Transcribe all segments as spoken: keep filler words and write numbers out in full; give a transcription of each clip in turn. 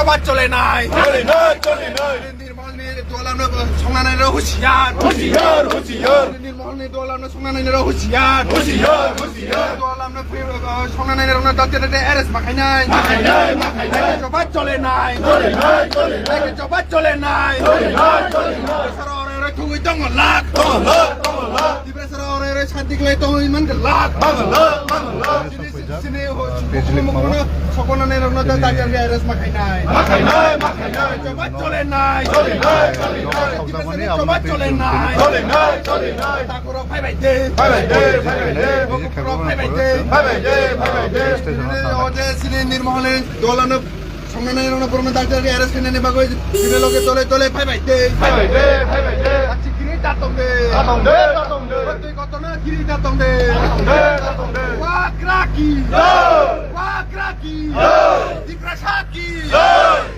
Choba chole nai. Chole nai, chole nai. Nirmolni dolamno songnanai rok husiar. Husiar, husiar. Nirmolni dolamno songnanai rok husiar. Husiar, husiar. Dolamno, uh, songnanai rokno date date arrest ma khainai. Ma khainai, ma khainai. Choba chole nai. Chole nai, chole nai. Choba chole nai. Chole nai, chole nai. Sara ore ore thugui tongo lak. Tongo lak, tongo lak. Tiprasara ore ore santi khlai tongwi man lak. Tongo lak, tongo lak. Sini, sini, ho, Pejlik sukuk mukuk mama. Sokonani rokno ta Sini. Dagi dagi arrest ma khainai. Ma khainai, ma khainai. Choba chole nai. Chole nai, chole nai. Choba chole nai. Chole nai, chole nai. Takurok phai bai de. Phai bai de, phai bai de. Takurok phai bai de. Phai bai de, phai bai de. Station o thang. O je sini Nirmolni dolamno songnanai rokno borokno dagi dagi arrest khainani bagwi sini loge dole dole phai bai de. Phai bai de, phai bai de. Achi kiri ta tong de. Ta tong de, ta tong de. Twi kotorno kiri ta tong de. Ta tong de, ta tong de. Wakraki. Yo. Wakraki. Yo. Tiprasa ki. Yo.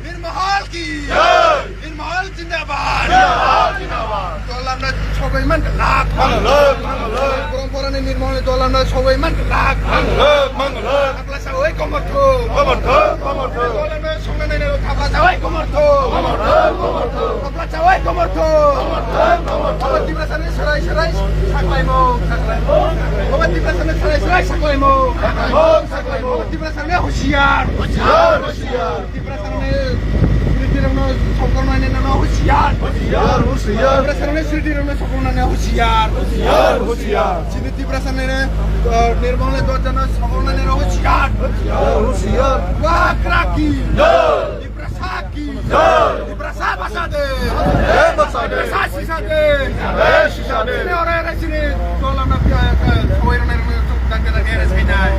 Nirmol ki. Yo. Nirmol zindabad. Zindabad, zindabad. Dolamno sogwi man lak. Man lak, man lak. Poromporani Nirmolni dolamno sogwi man lak. Man lak, man lak. Thapla sawi komortho. Komortho, komortho. Dolamno songnanai rok thapla sawi komortho. Komortho, komortho. Thapla sawi komortho. Komortho, komortho. Obo Tiprasani serai serai saklaimo. Saklaimo, saklaimo. Obo Tiprasani serai serai saklaimo. Saklaimo, saklaimo. Obo Tiprasani husiar. Husiar, husiar. Tiprasani sriti rokno sokornani nano husiar. Husiar, husiar. Tiprasani sriti rokno sokornani husiar. Husiar, husiar. Sini Tiprasani, uh, Nirmolni dojano sokornani husiar. Husiar, husiar. Wakraki. Yo. Tiprasa ki. Yo. Tiprasa basa de. Tiprasa basa de. Tiprasa sisa de. Sisa de. Sini ore ore sini dolamno pia, eh, sawai rokno rokno dagi dagi arrest khainai.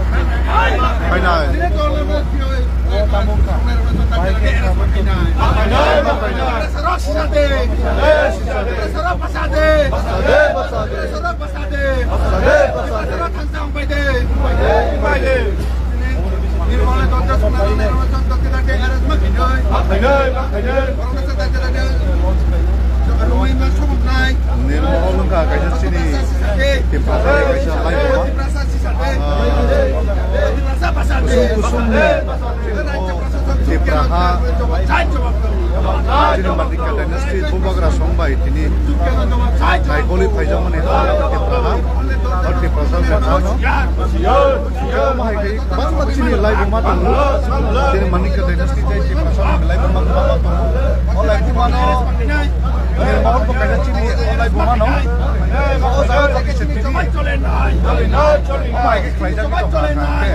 Khainai. Sini dolamno pia, eh, sawai rokno dagi dagi arrest khainai. Khainai, khainai. Tiprasa rok sisa de. Sisa de. Tiprasa rok basa de. Basa de, basa de. Tiprasa rok basa de. Basa de, basa de. Tiprasa rok thansong bai de. Bai de, bai de. Nirmolni dojo songnani rokno joto khe dagi arrest ma khainai. Ma khainai, ma khainai. Nirmol wngkha kaisa chini Tiprasa kaisa laibuma. Ah, kusung kusung ni Tipraha chini Manikya dynasty bubagra song bai tini naikoli phaijakmani Tipraha. O Tiprasa wngkha ano. Omo hai khe bangma chini laibuma tongo. Chini Manikya dynasty tei Tiprasa ni laibuma kwbangma tongo. O laibuma no, eh, Nirmol bo kaisa chini o laibuma no. O jaga thangwi se tini. Omo hai khe khlaijak tongkha khe.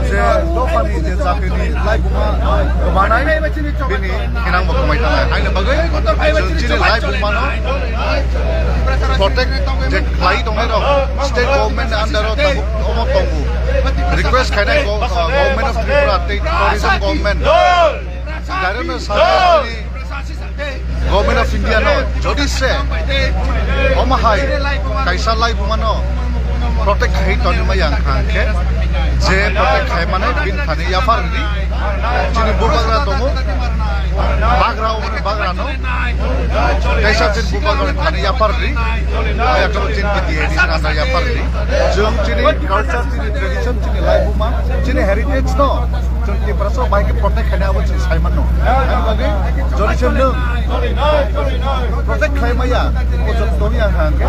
Je dophani je jatini laibuma kwbanai bini hinang bo kwmai tangnai. Haini bagwi chwng chini laibuma no protect je khlai tongnai rok state government ni under o tabuk omo tongo. Request khainai go-, uh, Government of Tripura tei tourism government. Direct no sa Government of India no jodi se omo hai kaisa laibuma no protect khai tongma yang kha khe je protect khai mane bin thani yaphar ri chini bubagra tongo. Bagra, omo ni bagra no. Kaisa chini bubagra thani yaphar ri. Aya to chini T D A D C nanda yaphar ri. Chwng chini culture, chini tradition, chini laibuma, chini heritage no. Chwng Tiprasa bai khe protect khaina abo chini saiman no. Ani bagwi jodi se nwng protect khlai maya, o joto ya hang khe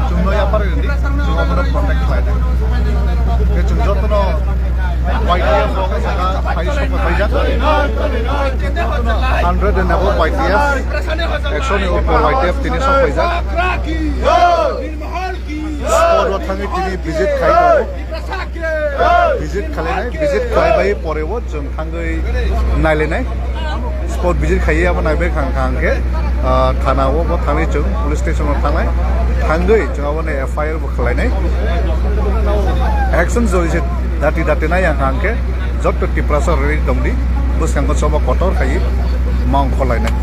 chwng no yaphar ri. Chwng abono protect khlai nai. Khe chwng joto no Y T F rok saka phai sokha phaijak. Hundred and above Y T F, ekso ni upor Y T F tini sok phaijak. Spot o thangwi tini visit khai tongo. Visit khlainai, visit khlai bai pore o chwng thangwi nailainai. Spot visit khaiwi abo naibai kha hwnkha hwnkhe, ah, thana o bo thangwi chwng police station o thangnai. Thangwi chwng abo ni F I R bo khlainai. Action jodi se dati dati nai ang kha hwnkhe jotto Tiprasa rwi tongdi, bwskango choba kotor khaiwi ma ongkhorlainai.